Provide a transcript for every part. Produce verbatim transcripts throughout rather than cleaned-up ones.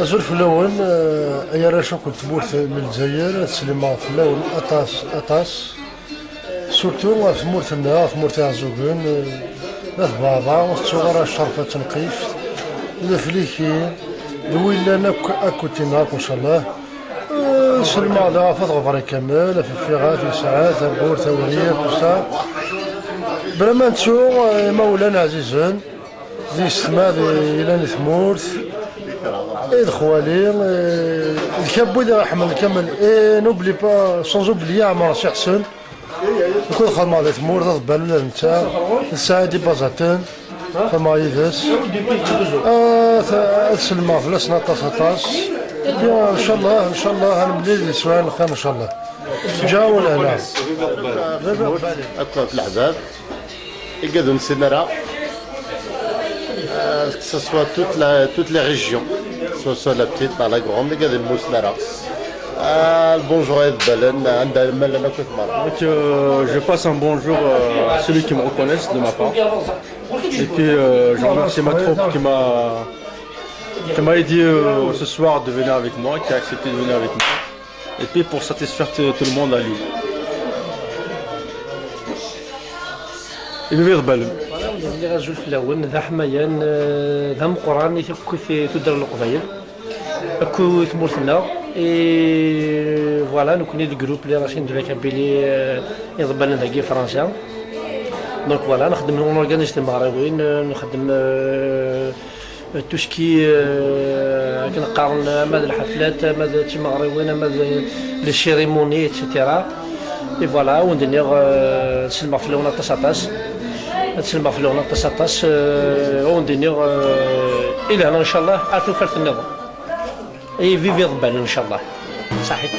Azul fell-awen, eh, ay arrac akk n tmurt n Lezzayer, ad slimeɣ fell-awen aṭas, aṭas. Surtout ɣef tmurt-nneɣ, tmurt Iɛeẓẓugen, eh, d at Beɛḍa, ur tettuɣ ara ccerf d tanqict, d afliki, d wi llan akk, akk tinɣa, ncallah. Eh, selmeɣ daɣ ɣef at Ɣebṛi kamel, ɣef Ifiɣat, Isɛad, Tawwurt, Awrir, tout ça. Bla ma nettu, eh, imawlan ɛzizen, d yessetma, d yellan di tmurt, eh, d xwali, eh, d kabwi d iṛeḥmen kamel. Et n'oublie pas, sans oublier Ɛmer Si Ḥsen. Ukud xedmeɣ di tmurt, d aḍebbal ula d netta, d Saɛid Ibazaten, xedmeɣ yid-s. Ah, ta-, ad sellmeɣ fell-asen aṭas, aṭas. Bien, ncallah, ncallah, ad nemlil di teswiɛin n lxir, ncallah. Ǧǧa-awen lehna. Akk ɣef leḥbab, igad ur nessin ara. Euh, que ce soit toute la, toutes les régions, que ce soit la petite, par la grande, igad ur nessin ara. Euh, bonjour à Balen, anda ma llan akk merra. Donc, euh, je passe un bonjour, euh, à celui qui me reconnaît de ma part. Et puis, euh, je remercie ma troupe qui m'a, qui m'a aidé, euh, ce soir de venir avec moi, qui a accepté de venir avec moi. Et puis pour satisfaire tout, tout le monde à Lille. Ibi Iḍebbalen. Voilà, ur d-nniɣ azul fell-awen, d aḥmayan, eh, d ameqqran i takk-, i tuddar n Leqbayel, akk i tmurt-nneɣ. Et voilà, nekkni d groupe Les Racines de la Kabylie, eh, Iḍebbalen dagi Fransa. Donc voilà, nxeddem, on organise timeɣriwin, eh, nxeddem, eh, tout ce qui, euh, akken qqaren, ama d lḥaflat, ama d timeɣriwin, ama d les cérémonies, et cetera. Et voilà, ad wen-d-nniɣ, euh, ad sellmeɣ fell-awen aṭas, aṭas. Ad sellmeɣ fell-awen aṭas, aṭas. Euh, ad wen-d-nniɣ, euh, i lehna, ncallah, ar tufat nniḍen. Et vive Iḍebbalen, ncallah. Saḥit.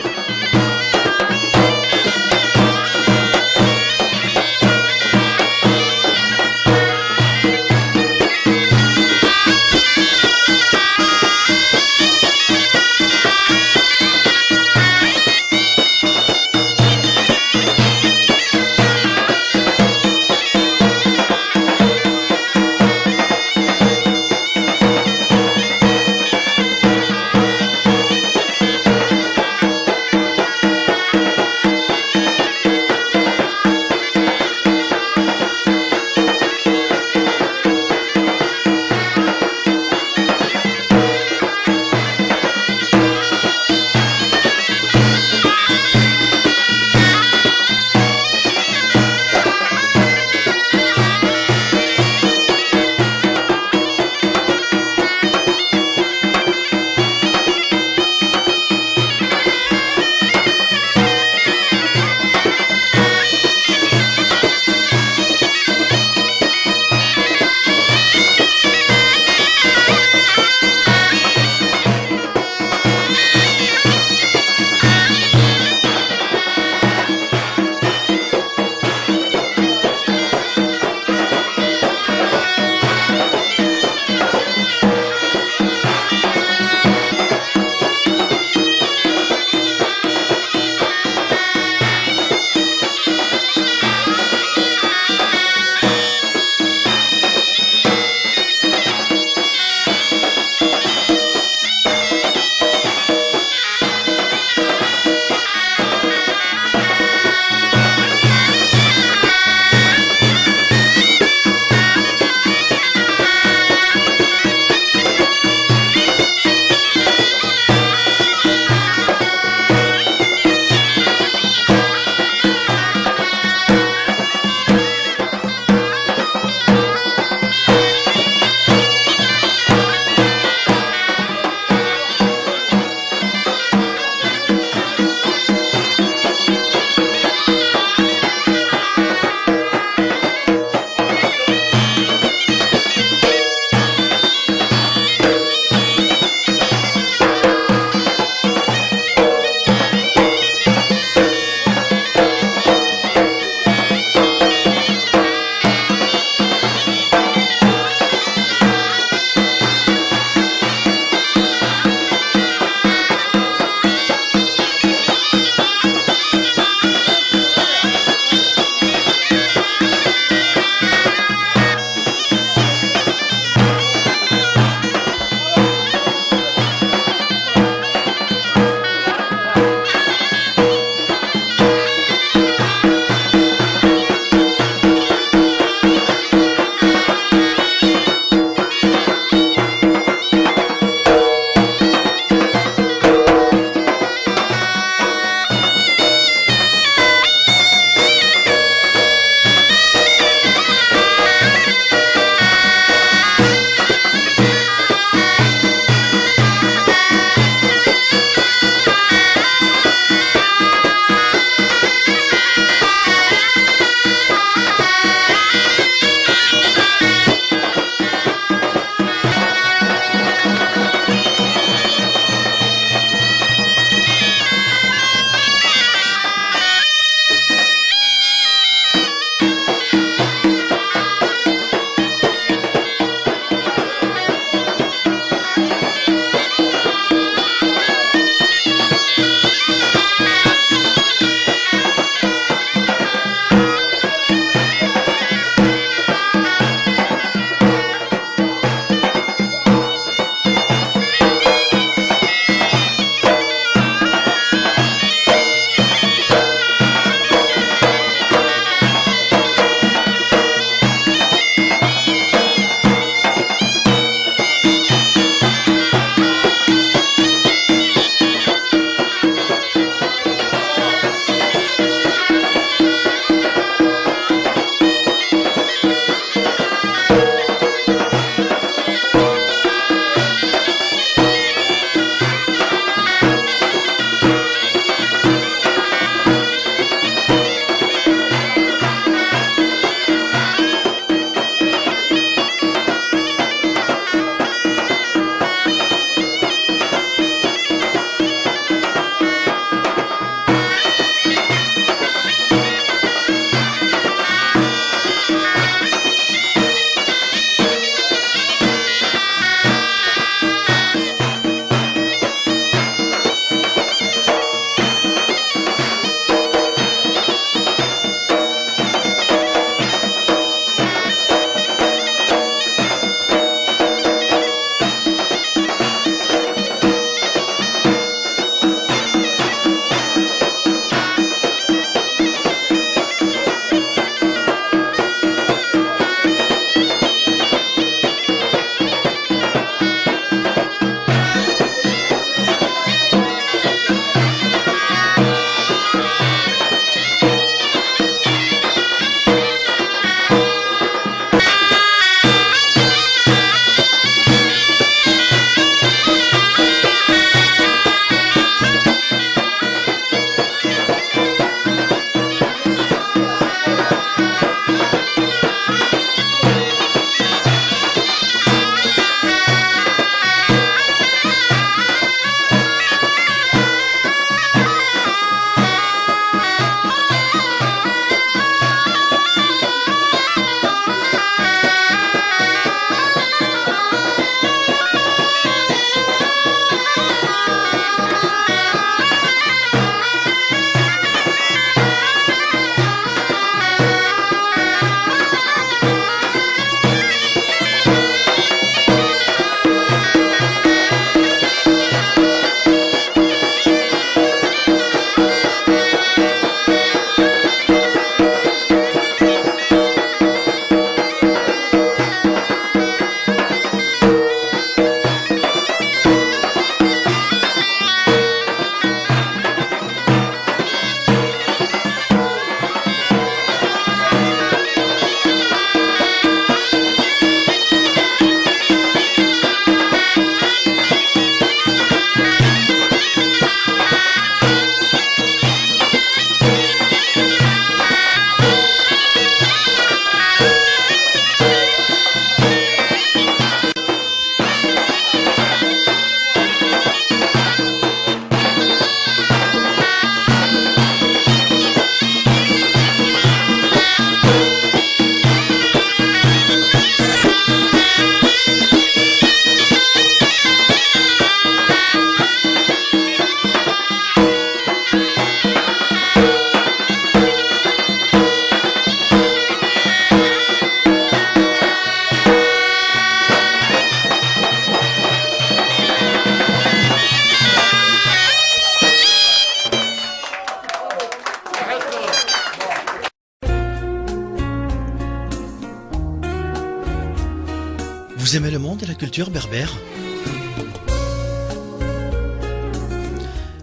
Vous aimez le monde et la culture berbère ?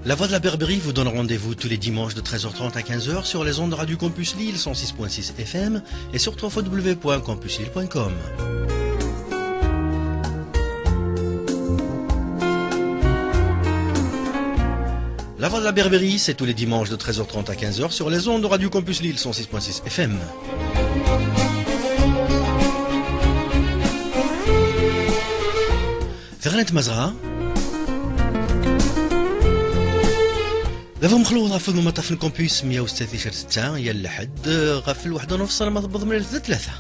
La Voix de la Berbérie vous donne rendez-vous tous les dimanches de treize heures trente à quinze heures sur les ondes de Radio Campus Lille cent six point six F M et sur trois fois W point campus lille point com. La Voix de la Berbérie, c'est tous les dimanches de treize heures trente à quinze heures sur les ondes de Radio Campus Lille cent six point six F M. Tiɣri n tmazɣa. D abu mexlud ɣef udmaṭṭaf n Campus meyya u setta ticar setta, yal lḥedd, ɣef lweḥda n ufṣal ma tewweḍ mlilt d tlata.